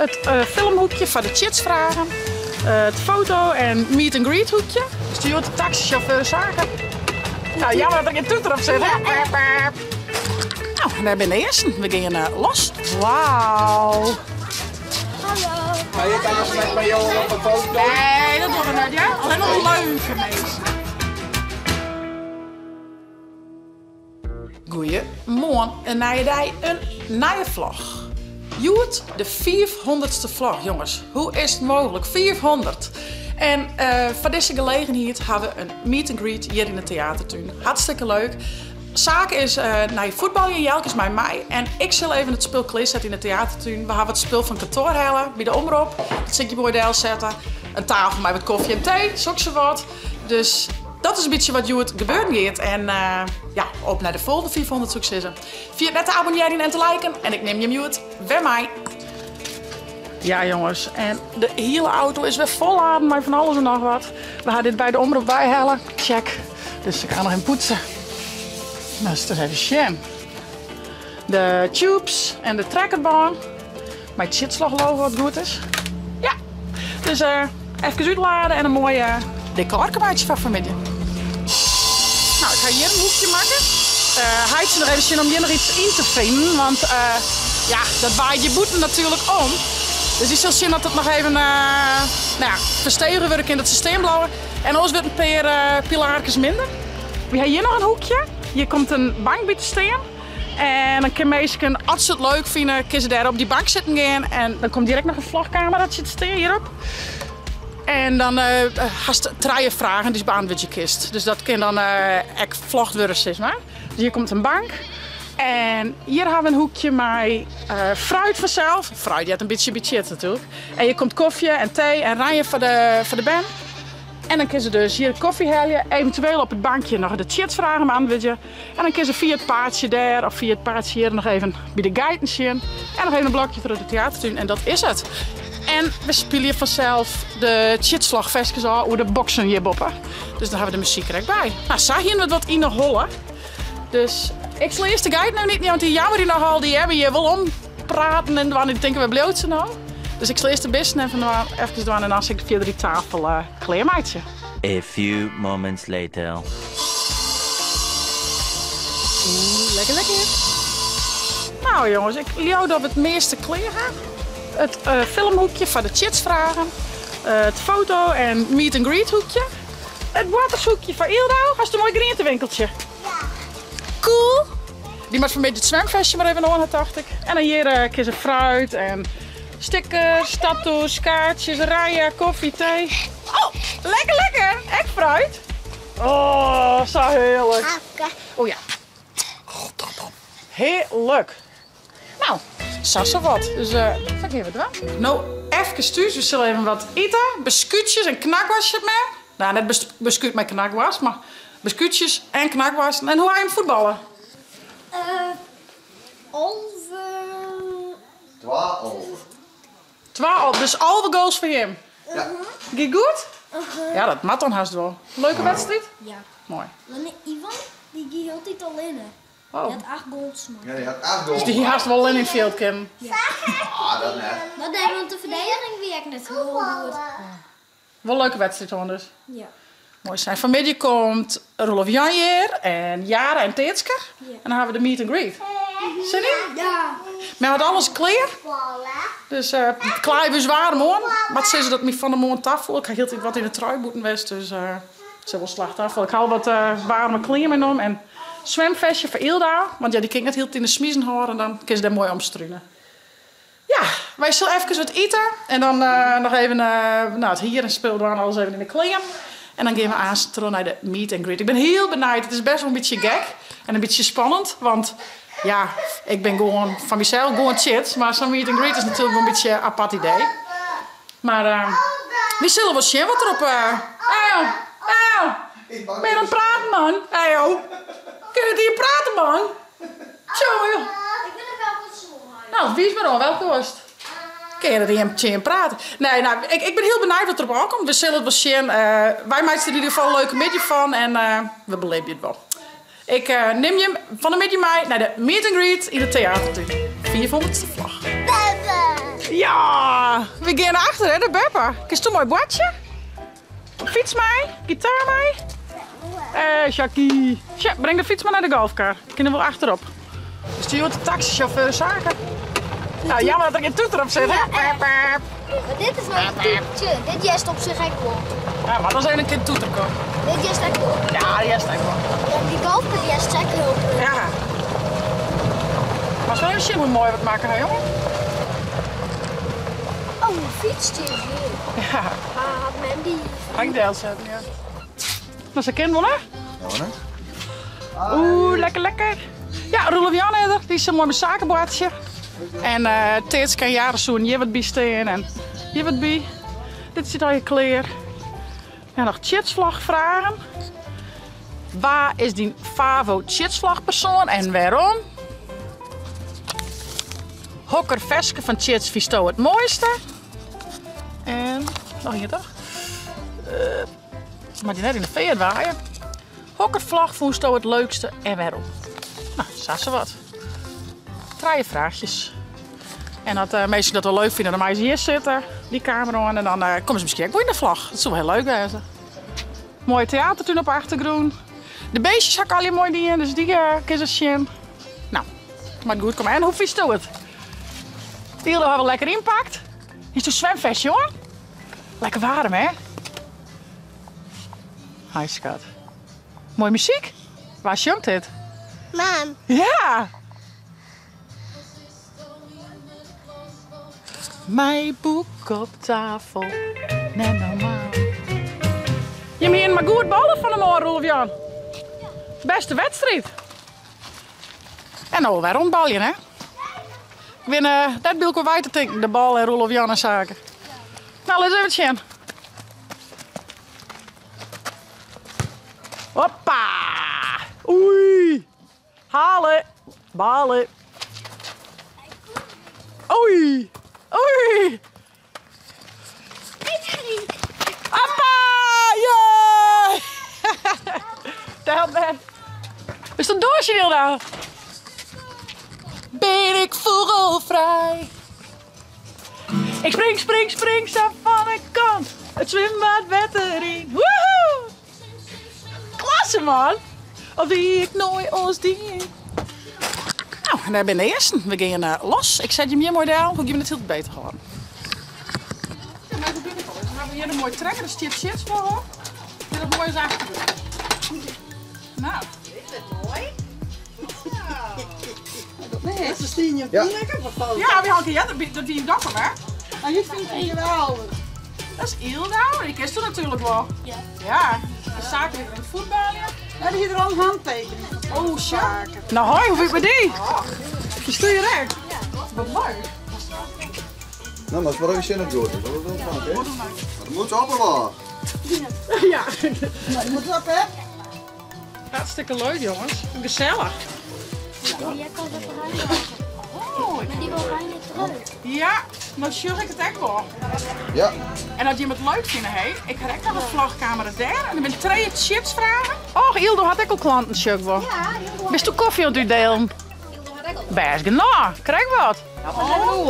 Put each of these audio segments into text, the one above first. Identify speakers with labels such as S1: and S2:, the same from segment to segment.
S1: It filmhoekje foar de tsjitsfragen. It foto en meet and greet hoekje. Stjoert de taksysjauffeur Sake. Nou, jammer dat der gjin toeter op sit, hè? Nou, en dêr binne de earsten. We gean los. Wauw.
S2: Hallo.
S3: Ga je daar met mij op een foto?
S1: Nee, dat dogge we net, ja. Allinne leuke minsken. Goeiemoarn, in nije dei, in nije vlog. Hjoed de fiifhûndertste vlog, jonges. Hoe is it mooglik? 500! En foar dizze gelegenheid ha we in meet and greet hjir yn de teatertún. Hartstikke leuk. Sake is nei fuotbaljen, Jelke is mei my en ik sil even it spul klearsette yn de teatertún. We hawwe it spul fan kantoar helle by de omrop. Dat sil ik hjir moai delsette. In tafel mei wat kofje en tee, sokssawat. Dus dat is in bytsje wat hjoed gebeuren giet. En ja, op nei de folgjende 500 soe ik sizze. Ferjit net te abonnearjen en te liken en ik nim jim hjoed wer mei. Ja jonges, en de hiele auto is wer folladen mei fan alles en noch wat. We ha dit by de omrop weihelle. Check. Dus ik ga noch even poetse. Nou, is het even sjen. De tubes en de trekkerbân. Mei it sjitslachlogo wat goed is. Ja, dus uh, even útlade en in moai uh, dekorke meitsje foar fanmiddei. Nou, ik ha hjir in hoekje makke. Uh, heit sil noch even sjen om hjir noch iets yn te finen, want uh, ja, dat waait hjir bûten natuerlik om. Dus dy sil sjen dat it noch even uh, nou ja, ferstevige wurde kin, dat se stean bliuwe. En oars wurdt in pear uh, pilaarkes minder. We ha hjir noch in hoekje. Hjir komt in bank by te stean. En dan kin minsken, as se it leuk fine, kinne se dêr op dy bank sitten gean. En dan komt direkt noch in vlogkameratsje te stean hjirop. En dan hast trije fragen dy'tst beantwurdzje kinst. Dus dat kin dan ek vlogd wurde, sis mar. Dus hjir komt in bank. En hjir ha we in hoekje mei fruit fansels. Fruit heart in bytsje by tsjit natuerlik. En hjir komt kofje en tee en ranje foar de, foar de bern. En dan kinne se dus hjir kofje helje, eventueel op it bankje noch de tsjitsfragen beantwurdzje. En dan kinne se fia it paadsje dêr of fia it paadsje hjir noch even by de geiten sjen. En noch even in blokje troch de teatertún en dat is it. En we spylje fansels de tsjitslachferskes ôf oer de boksen hjirboppe. Dus dan ha we de muzyk der ek by. Nou, sa hiene we it wat yn 'e holle. Dus ik sil earst de geiten even iten, want dy jammerje nochal, dy hawwe hjir wol om praten en dwaan. Dy tinke, wêr bliuwt se no? Dus ik sil earst de bisten even dwaan, efkes dwaan en dan sil ik fierder dy tafel uh, klearmeitsje.
S4: A few moments later.
S1: Oeh, lekker, lekker. Nou jongens, ik leau dat we it measte klear ha. It uh, filmhoekje foar de tsjitsfragen. Uh, it foto- en meet and greet hoekje. It boartershoekje foar Yldau. Hast in moai grientewinkeltsje?
S2: Ja.
S1: Cool. Dy moat fanmiddei it swimfestje mar even oan ha, tocht ik. En dan hjir uh, kinne se fruit en stickers, tattoos, kaartsjes, rijen, koffie, thee. Oh, lekker, lekker. Ek fruit. Oh, sa hearlik. Oh ja. Hearlik. Nou, sa sawat. Dus uh, sa gean we dwaan. No, efkes thús. We sille even wat ite. Beskútsjes en knakwoarst mem. Nou, net bes beskút mei knakwoarst, mar beskútsjes en knakwoarst. En hoe ha jim fuotballe?
S2: Uh, 11.
S3: 12.
S1: 12, dus 11 goals foar jim.
S3: Ja.
S1: Giet goed? Ja, dat moat dan hast wol. Leuke wedstriid?
S2: Ja.
S1: Moai.
S2: Want Ivan, dy gie hieltyd allinne.
S1: Oh.
S2: Dy hat 8 goals makke.
S3: Ja, dy hat 8 goals
S1: Dus dy hast wol allinne yn it fjild kinnen.
S2: Ja.
S3: Ah, dat net.
S2: Dat net, want de ferdediging wie ek net hiel goed.
S1: Wol in leuke wedstriid hân dus.
S2: Ja.
S1: Moai sein. Fanmiddei komt Roelof Jan hjir en Jara en Teatske.
S2: Ja.
S1: En dan ha we de meet and greet. Sin yn?
S2: Ja.
S1: Men hat alles klear. Dus uh, klaaie we ús waarm oan. Moat sizze dat my fan 'e moarn tafoel. Ik ha hieltyd wat yn de trui bûten west, dus uh, it sil wol slach tafalle. Ik ha al wat uh, waarme klean meinommen en swimfestje foar Ylda. Want ja, dy kin ik net hieltyd yn de smizen hâlde en dan kin se dêr moai omstrune. Ja, wy sille efkes wat ite en dan noch even nou, it hier en spul dwaan, alles even yn de klean. En dan gean we aanst troch nei de meet and greet. Ik bin hiel benijd. It is best wol in bytsje gek en in bytsje spannend, want ja, ik bin gewoan fan mysels gewoan tsjit, mar sa'n meet and greet is natuerlik wol in bytsje in apart idee. Mar uh, wy sille wol sjen wat der op. Uh, Ejo, ejo, ben je aan het praten, man? Ejo, kin it hier praten, man? Tjonge, joh.
S2: Ik wil er wel wat zo
S1: Nou, wies mar oan, welke wolst? Kin je der tsjin jim prate? Nee, nou, ik, ik bin hiel benijd wat der op ôfkomt. We sille it wol sjen. Uh, wy meitsje der yn ieder gefal in leuke middei fan en uh, we belibje it wol. Ik uh, nim jim fan 'e middei mei nei de meet and greet yn de teatertún. 500ste vlog. Ja, we gean achter hè, de beppe. Kinst do moai boartsje? Fyts mei, gitaar mei. Eh, Jackie. Tja, breng de fyts mar nei de golfkar. Kin der wol achterop. Stjoert de taksysjauffeur saken. Nou, jammer dat der gjin toeter op sit, hè?
S2: Ja, Maar dit is wel een toetertje. Dit juist op zich ook wel.
S1: Ja, maar dat is even een keer toeter komen.
S2: Dit juist ook wel.
S1: Ja, die juist ook wel.
S2: Ja, die golfkar juist ook heel goed.
S1: Ja. Maar zo even hoe mooi wat maken, hè, jongen?
S2: Oh, een fietsje is hier.
S1: Ja,
S2: Maar had men die...
S1: ga ik deel zetten, ja. Maar ze kennen wel, hè?
S3: Ja, hè?
S1: Oeh, lekker, lekker. Ja, Roelof Jan is er. Die is zo mooi mijn zakenboordje. En Teertske kan jaren zoen hier wat bij staan en hier wat bij. Dit zit al je kleer. En nog chitsvlag vragen. Waar is die Favo chitsvlagpersoon en waarom? Hokker veske van Chits visto het mooiste. En nog hier toch? Maar die net in de veer waaien. Hokker vlag voesto het leukste en waarom? Nou, zag ze wat. Drie vraagjes. En dat mensen dat wel leuk vinden, dan mag ze hier zitten, die kamer aan. En dan komen ze misschien ook wel in de vlag. Dat zou wel heel leuk zijn. Mooi theatertuin op achtergrond. De beestjes had ik al hier mooi die in, dus die kunnen ze zien. Nou, maar goed, kom maar. En hoe vies doe het? Die hebben we lekker inpakt. Hier is de zwemvest, jongen. Lekker warm, hè? Hi, schat. Mooie muziek. Waar jongt dit?
S2: Mam.
S1: Ja! Mijn boek op tafel, net normaal. Je hebt hier maar goed ballen van de morgen, Roelof Jan. Beste wedstrijd. En nou weer rondballen, hè? Ik ben dat wil ik wel te denken, de bal en Roelof Jan en zaken. Nou, laten we even zien. Hoppa! Oei! Halen! Balen! Oei! Oei! Appa! Yeah! Daar ben. Is dat doosje nou? Ben ik vogelvrij? Ik spring, spring, spring, zo van de kant. Het zwembad werd erin. Woehoe! Klasse, man! Of wie ik nooit ons dien. Nou, en daar ben de eerste. We gaan los. Ik zet je meer mooi down. Hoe je het heel beter geworden. Ja, maar even binnenkomen. Dan hebben we hier een mooi trekker. Daar stiert shit voor, hoor. Dit dat mooi is achter. Nou.
S5: Is dat mooi?
S6: Nee, ze zien je
S3: Ja.
S6: lekker op foto.
S1: Ja, we hadden ja, dat die in Dokkum, hè?
S6: En je vindt het geweldig.
S1: Dat is Ilda, die kent ze natuurlijk wel.
S2: Ja.
S1: Ja, de zaken weer in het voetballen.
S6: En die hier al een handtekening.
S1: Oh, sja. Nou, hoi, hoe vind je die? Je stuur je recht. Wat leuk.
S3: Nou, maar het is wel even zin op door. Dat is wel fijn, hè? Maar dat moet op wel.
S1: Ja.
S6: Nou, je moet op, hè?
S1: Hartstikke leuk, jongens. Gezellig.
S2: Ja, jij kan dat eruit maken.
S1: Oh,
S2: Maar die wil bijna terug.
S1: ja, nou sjug ik het echt wel.
S3: Ja.
S1: En als je het leuk vindt, hè, ik heb nog een vlogcamera daar. En dan ben ik twee chips vragen. Och, Ildo had ik al klanten, sjug wel.
S2: Ja, heel
S1: Bist du koffie aan het uitdelen? Best genoeg, krijg wat. Oh,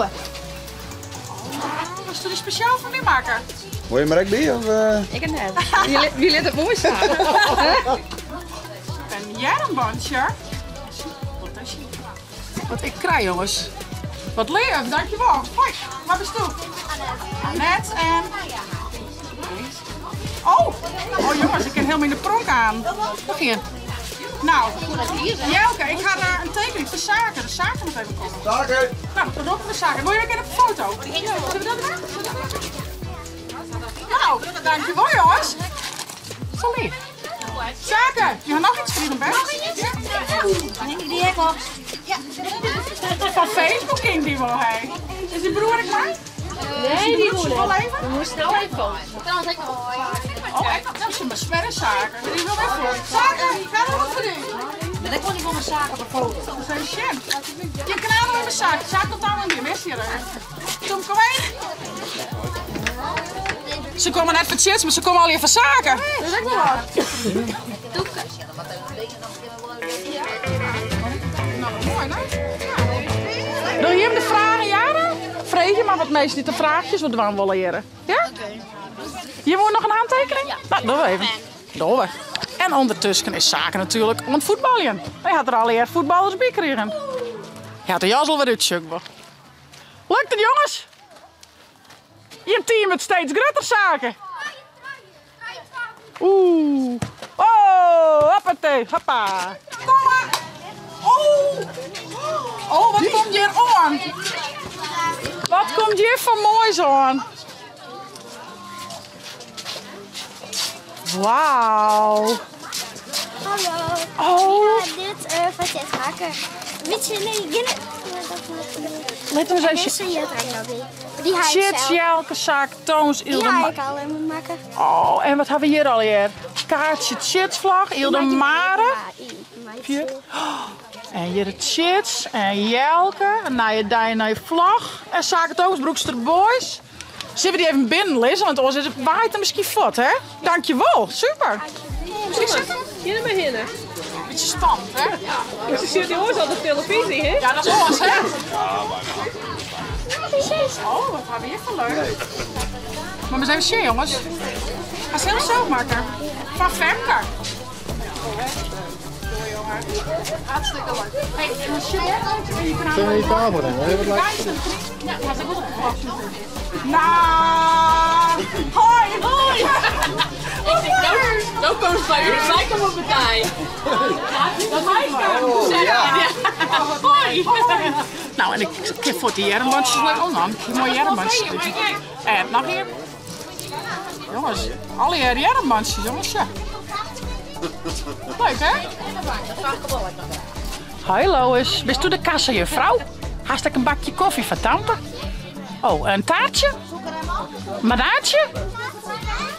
S1: was du die speciaal voor mij maken?
S3: Wil je maar ook bij? Of,
S5: Ik het net. Wie liet het mooi staan?
S1: En jij een bandje? Wat is hier? Wat ik krijg, jongens. Wat leuk, dankjewel. Hoi, waar bist du? Annette en... Oh, oh jongens, ik kan helemaal in de pronk aan. Nog hier. Nou, Jelke, ik ga daar een tekening voor zaken. De zaken moet even komen.
S3: Zaken!
S1: Nou, dat ook de zaken. Wil je ook even een foto? Zullen we dat doen? Nou, dankjewel jongens. Zo lief. Zaken, je gaat nog iets verdienen, Bert?
S2: Die heb ik al.
S1: Van Facebook ging die wel, hè? Is die broer ik mij?
S5: Nee, die
S1: broer wel even?
S5: We moesten snel even foto.
S1: Oh, ik dat zijn mijn smerrenzaken. Die wil even. Zaken, ga er wat verdienen.
S5: Maar ik kon niet van mijn zaken op een foto.
S1: Dat is een shit. Je kan nou in mijn zaak. Zaak komt aan die mis hier. Tom, kom heen. Ze komen net van chits, maar ze komen al hier van zaken. Dat is ook wel wat. Nou, wat mooi, hè? Wil je hem de vragen, Jaren? Vreeg je maar wat wat minsken dy't de fraachjes wat dwaan wolle hjirre. Ja? Je wolle noch in hantekening? Ja. Nou, dogge we even. Dogge we. En ûndertusken is Sake natuerlik oan it fuotbaljen. Hy hat der allegear fuotballers by krigen. Hy hat de jas al wer út, sjoch ik wol. Lukt it jonges? Jim team wurdt steeds grutter, Sake. Oeh. Oh, hoppatee, hoppa. Kom mar. Oh. Oh, wat komt hjir oan? Wat komt hjir foar moais oan? Wauw.
S2: Hallo.
S1: Oh.
S2: Ik ga dit foar dit hakken. Weet je, nee, gjin.
S1: Lit him ris even sjen.
S2: Die ha ik
S1: Tsjits,
S2: sels.
S1: Jelke, Saak, Toons,
S2: Die
S1: Ylde.
S2: ha ik al even makke.
S1: Oh, en wat ha we hjir allegear? Kaartsje Tsjitsvlog, Ylde Mare. En hjir de Tsjits en Jelke, in nije dei, in nije vlog. En Sake Toons, Broekster Boys. Sille we dy even binnen lizze, want oars is it, waait er miskien fuort, hè? Dankjewol, super.
S5: Gean der mar hinne.
S1: Bytsje spannend, hè?
S5: Se sitte oars op de telefyzje, hè?
S1: Ja, dat is oars, hè? Oh, wat ha we hjir foar leuk. Mar ris even sjen, jonges. Hast hiel sels makke. Fan Femke. Hartstikke leuk. Hey, en dan sjoch je
S3: Zullen we die tafel dan? Even wat lekker.
S1: Ja, dat is ook wel Nou, hoi, hoi.
S5: Ik denk, nou, nou komen ze bij u, wij komen op partij.
S1: Dat is leuk.
S5: Ja. Hoi.
S1: Nou, en ik kin fuort die earmbandjes leuk om dan. Ik heb mooie earmbandjes. En noch ien. Jongens, allegear earmbandjes, jongens. Ja. Leuk, hè? Hoi Lois, bist du de kassajuffrou? Hast ek in bakje kofje foar tante? Oh, in taartsje? In banaantsje?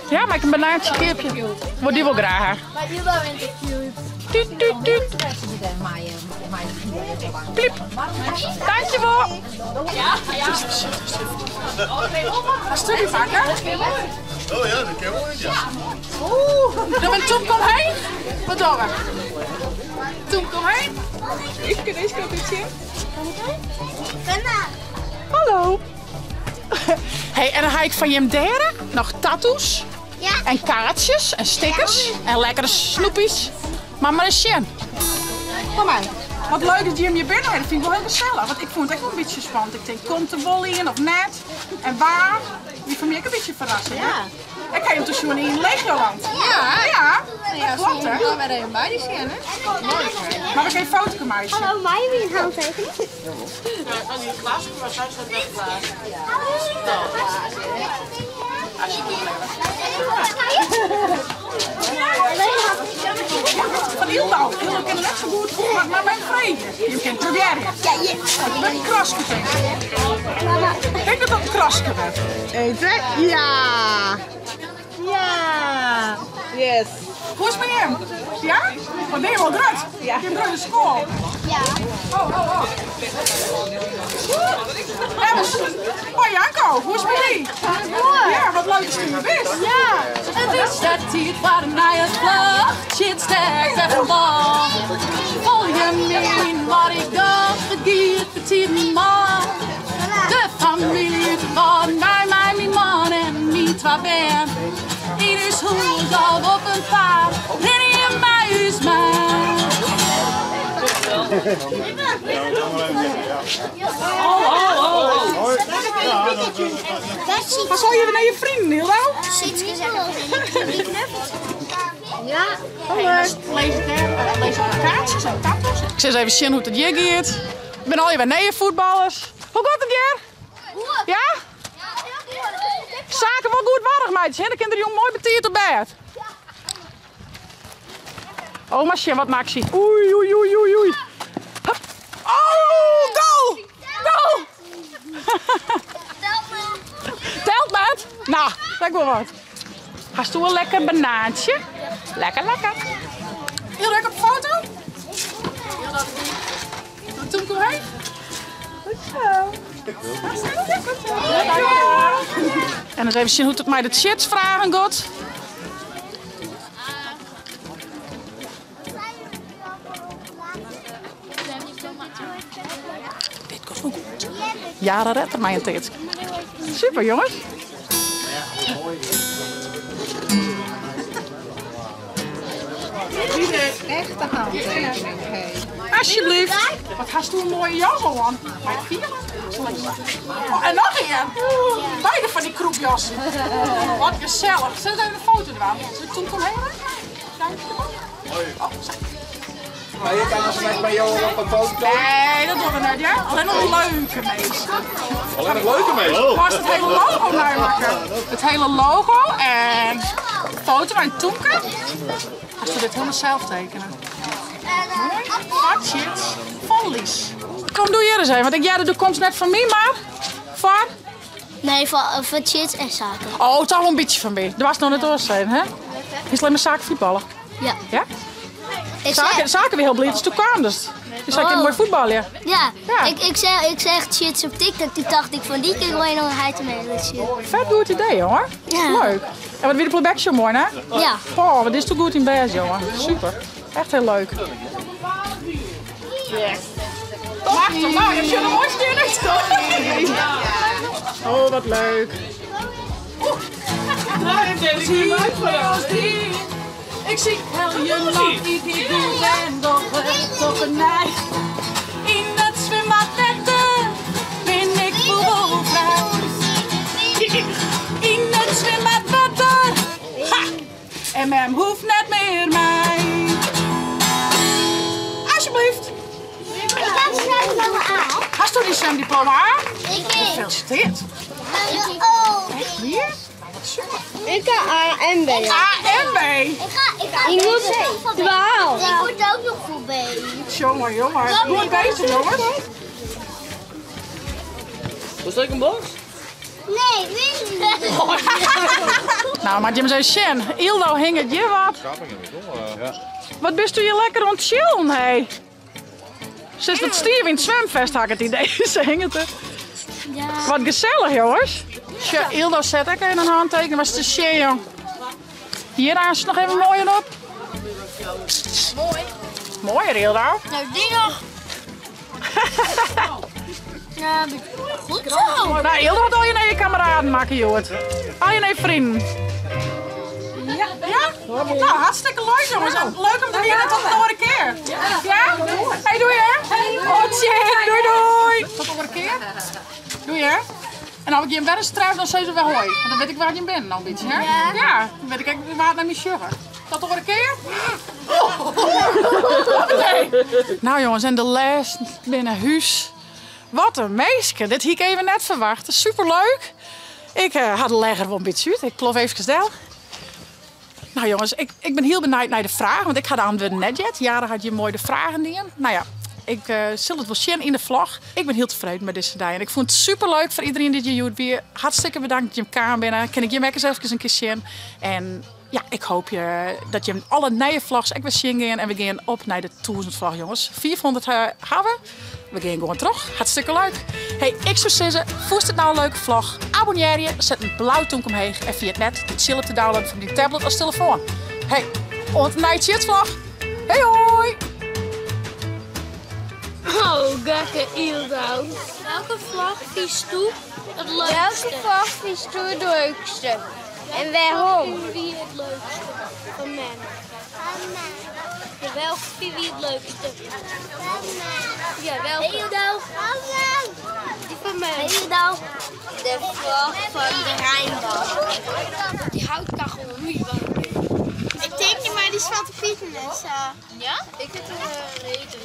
S1: Ja, mei ik in banaantsje keapje? Wol dy wol graach ha. Tuut, tuut, tuut. Pliep. Dankjewol. Hast du dy pakke?
S3: Oh ja, dat kin wol ja.
S1: Oeh, dan ben Tom kom heen. Wat dogge we? Tom kom heen.
S5: Ik kin deze kant út sjen.
S1: Hallo. Hey, en dan ha ik fan jim dêre noch tattoos.
S2: Ja.
S1: En kaartsjes en stickers en lekkere snoepies. Mar mar ris sjen. Kom mar. Wat leuk dat jim hjir binne. Dat fyn ik wol hiel gesellich. Want ik fûn it ek wol in bytsje spannend. Ik tink, komt der wol ien of net? En wa? Wie foar my ek in bytsje ferrassing.
S6: Ja.
S1: Ik ha jim toen sjoen yn Legioland.
S6: Ja.
S1: Ja,
S6: Ja,
S1: dat klopt hè.
S6: sil wer even by dy sjen, hè?
S1: Mar we kinne in fotoke meitsje.
S2: Hallo, meie wy in hantekening?
S1: Fan Yldo. Yldo kin net sa goed, mar mar freegje. Je kinne probearje. Het wurdt in kraske tink ik. Ik denk dat dat in kraske wurdt.
S6: 1, 2, ja! Ja! Yes!
S1: Hoe is it mei jim? Ja? Wat binne je wol grut? Ja. Je grutte skoal.
S2: Ja.
S1: Oh, oh, oh. Emmers. Hoi Janko, hoe is it mei dy? Ja, wat leuk datst der bist.
S5: Ja. It is de tiid foar in nije vlog. Shit stekt even lang. Folgje my yn wat ik doch. It giet betiden mei. De famylje út de Wâlden mei my, myn man en myn twa bern. Yn ús hûs of op 'en paad rinne jim mei ús mei.
S1: Mar sal je nei je vrienden, Hildo?
S2: Sietske zegt die knuffelt. Ja.
S1: Lees dêr, lees op de kaartsjes en tattoos. Ik sil ris even sjen hoe't it hjir giet. It binne allegear wer nije fuotballers. Hoe giet it hjir? Ja? Sake wol goed warch meitsje, hè? Dan kin der jûn moai betiid op bêd. Oh, mar sjen wat Maxi. Oei, oei, oei, oei, oei. Hup. Oh, goal! Goal! Telt net? Nou, dat wol wat. Hasto in lekker banaantsje? Lekker, lekker. Hiel leuk op de foto? Toen kom heen. Goed zo. En ris even sjen hoe't it mei de chatsfragen giet. Dit komt wol goed. Jara ret der mei in teatske. Super jonges.
S6: Echte handtekening, hé.
S1: Alsjeblieft. Wat hast du in moaie jas oan? Mei ik fiele? Oh, en noch ien. Beide fan dy krûpjassen. Wat gesellich. Sil ik even in foto dwaan? Sil ik toen omheech? Oh, sa.
S3: Maar je kan als met jou op een foto.
S1: Nee, dat doen we net, ja? Alleen nog leuke mensen.
S3: Alleen nog leuke mensen.
S1: Was het hele logo neimakken? Het hele logo en foto van Toenke. Hast du dit helemaal zelf tekenen? Wat shit. Vol Lies. Kom, doe hier eens even. Want ik, ja, de komt net van mij, maar... Voor?
S2: Nee, van shit en zaken.
S1: Oh, toch wel een beetje van mij. Er was nog net oors zijn, hè? Is alleen maar zaken voetballen.
S2: Ja.
S1: Ja?
S2: Ik
S1: Zaken,
S2: zeg,
S1: zaken weer heel blij. Dus toen kwam dus. Dus ik kan mooi voetballen, ja.
S2: ja,
S1: Ja.
S2: Ik zeg shit op TikTok. Toen dacht ik van die keer gewoon nog een hij te
S1: Vet goed idee, hoor.
S2: Ja.
S1: Leuk. En wat weer de playback show mooi, hè?
S2: Ja.
S1: Oh, wat is toch goed in bed, jongen. Super. Echt heel leuk. Wacht, nou, je hebt je mooi sturen. Oh, wat leuk. Ik zie heel je land niet die goed en doch toch een nij. In het zwembad wetter ben ik vogelvrij. In het zwembad wetter. Ha! En mem hoeft net meer mij. Alsjeblieft.
S2: Ik heb zwemdiploma A.
S1: Hast du die zwemdiploma A?
S2: Ik
S1: Gefeliciteerd.
S2: Oh.
S1: Echt hier? Nou, wat super.
S6: Ik kan A en B.
S1: A en B.
S2: Ik ga
S6: Ik moet 12.
S2: Ik moet ook nog voor B.
S1: Jongen, jongen. Goed bezig, jongens.
S7: Was dat een box?
S2: Nee, weet ik niet.
S1: Nou, maar Jim zei, Sjen, Ildo hing het je wat. Wat bist u hier lekker aan het chillen, hé? Ze is wat stier in het zwemvest, had ik het idee. Ze hing het er.
S2: Ja.
S1: Wat gezellig, jongens. Tja, Ildo zet ik even een handtekening. Was de shit, jong. Hier aan is nog even mooi op.
S2: Mooi.
S1: Mooier, Ildo.
S2: Nou, die nog. Ja, goed zo.
S1: Nou, Ildo had al je naar je kameraden maken, joh. Al je naar je vrienden. Ja? Ja? Nou, hartstikke leuk, jongens. Leuk om te zien. Tot de andere keer. Ja? Hey, doei, hè? Oh, shit. Doei, doei. Tot de andere keer. Doei, hè? En als ik je wel eens tref, dan zei ze wel hoi. Want dan weet ik waar je bent, nou een beetje, hè?
S2: Ja.
S1: Ja, dan weet ik eigenlijk waar het naar mijn sugar. Tot de andere keer. Hoppatee. Nou, jongens, en de les binnen huis. Wat een meisje. Dit had ik even net verwacht. Superleuk. Ik had de legger wel een beetje uit. Ik plof even snel. Nou jongens, ik ben heel benieuwd naar de vragen. Want ik ga de antwoorden net jet. Jaren had je mooi de vragen die. Nou ja, ik zal het wel zien in de vlog. Ik ben heel tevreden met deze dag. En ik vond het superleuk voor iedereen die je weer. Hartstikke bedankt dat je hem kwam binnen. Kan ik je eens even een keer zien. En ja, ik hoop dat je alle nieuwe vlogs ook weer zien gaan. En we gaan op naar de 1000 vlog, jongens. 400 hebben we. We gaan gewoon terug. Hartstikke leuk. Hey, ik zou zeggen, vond het nou een leuke vlog? Abonneer je, zet een blauw toonk omheen en via het net de chill op de download van die tablet als telefoon. Hey, ont een nieuwe vlog. Hey hoi!
S2: Oh, gekke Ildo. Welke vlag vies toe het leukste? Welke vlag vies toe het leukste? En waarom? Wie het leukste? Van mij. Ja, welke vind je het leukste? Ja, welke? Ildo. Die van mij. Ildo. De vlag van de Rijnbal. Die houtkachel niet. Ik denk niet, maar die Zwarte Pieten en zo. Ja? Ik heb een reden.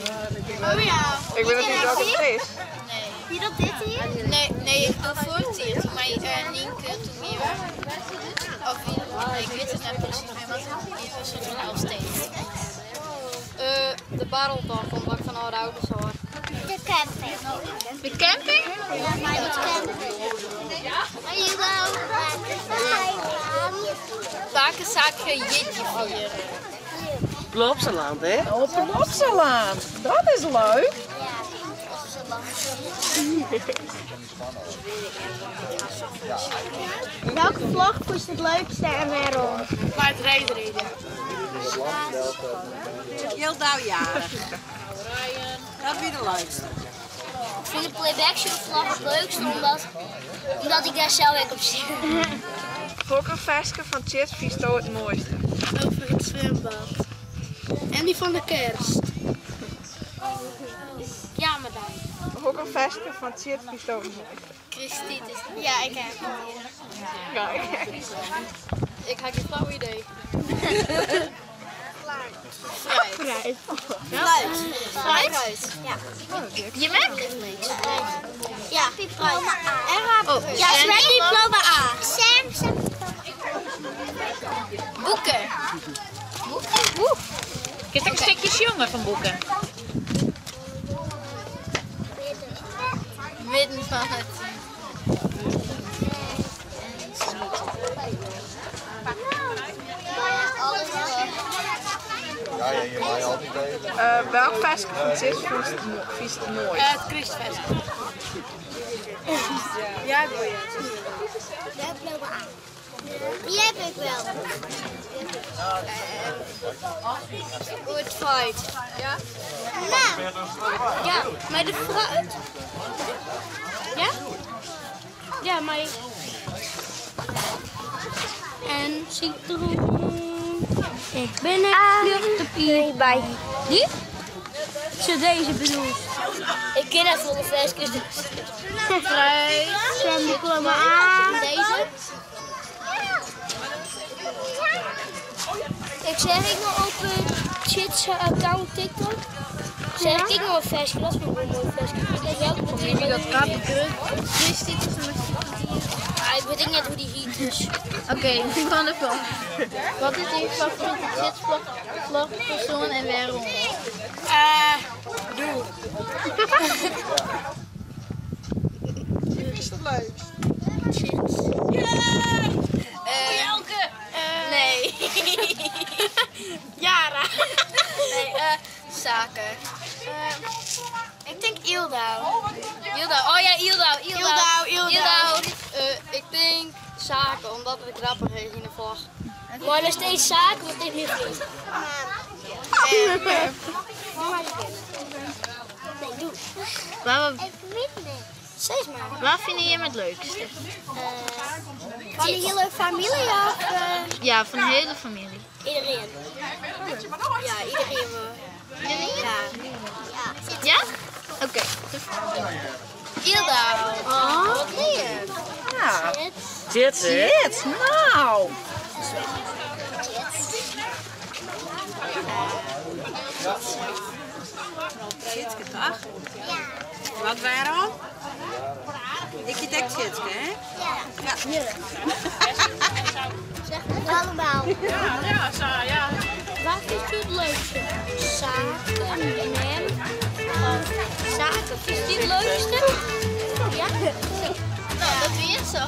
S2: Oh ja.
S6: Ik weet niet welke het is.
S2: Nee. Wie dat dit hier?
S8: Nee, nee, ik wil voor maar Nienke toen meer. Of nee, ik weet het net precies meer, maar het was een soort van Elfsteden.
S5: De barreldag, omdat ik van oude ouders hoor.
S2: De camping.
S8: De camping?
S2: Ja, maar de camping.
S8: Bakenzaakje Jitje vieren.
S7: Plopsaland, hè?
S1: Oh, Plopsaland. Dat is leuk.
S2: Welke vlog was het leukste en waarom?
S6: Maar het reden. Jildau jarig. Dat wie de leukste.
S2: fyn de Playback Show vlog it leukste omdat, omdat ik dêr sels ek op sit.
S9: Hokker ferske fan Tjits fynsto it moaiste?
S6: Over het zwembad. En die van de kerst.
S2: Ja, maar dan.
S9: Hokker ferske fan Tjits fynsto it moaiste?
S8: Christiet is. Ja, ik heb het.
S9: Ja, ik ek.
S8: Ik ha gjin flauw idee. Fruit.
S2: Fruit.
S8: Fruit?
S2: Ja.
S8: Je mek?
S2: Ja. Diploma A. Oh. Ja, zwemdiploma A. Sam, Sam.
S8: Boeken.
S5: Boek. Kinst ek in stikje sjonge fan boeken?
S8: Midden fan it.
S3: Ja, ja, je mag altyd even.
S9: Welk ferske fan Tjits fynst it moaist?
S5: It krystferske. Ja, goeie.
S2: Diploma A. Die heb ik wel.
S8: Goed fruit. Ja?
S2: Nou. Ja, maar de fruit. Ja? Ja, maar. En citroen. Ik ben een vluchtpier. bij. Die? Zo deze bedoelt.
S8: Ik ken het volle flesjes. Dus. Fruit.
S2: Zwemdiploma A.
S8: Deze.
S2: Ik zeg ik nog op Chits account TikTok. Zeg ik nog een versje, dat vind ik wel een mooi versje. Ik weet welke van
S8: Jullie dat kappen. Christiet is een
S2: Ah, ik weet ook net hoe die heet dus.
S8: Oké, nu van de vlog. Wat is je favoriete Tjits-vlogpersoon en waarom?
S1: Doe. Wie is het leukst?
S8: Tjits.
S5: Elke!
S8: Nee.
S6: Jara.
S8: Nee, zaken.
S6: Ik denk Ildau.
S8: Ildau. Oh ja, Ildau. Ildau.
S6: Ildau, Ildau.
S8: Ik denk zaken, omdat het grappig is in de vlog.
S2: Maar nog steeds zaken, want het is nu vriend. Nee, doe.
S8: Waar,
S2: Ik weet het niet. Zeg maar.
S8: waar vinden jullie het leukste?
S2: Van de hele familie of
S8: Ja, van de hele familie.
S2: iedereen?
S8: Ja, iedereen. Iedereen?
S2: Ja.
S8: Ja? Oké. Ildau.
S2: Oh, wat leuk.
S9: Ja.
S7: Tjits, hè?
S9: Tjits, nou.
S10: Tjitske, toch? Ja. Wat waarom? Ik je dek Tjitske, hè?
S2: Ja. Zeg het allemaal.
S5: Ja, ja, zo, ja.
S2: Wat vind je het leukste? Zaken, mem. Zaken, vind je het leukste? Ja?
S8: Nou, dat weer zo.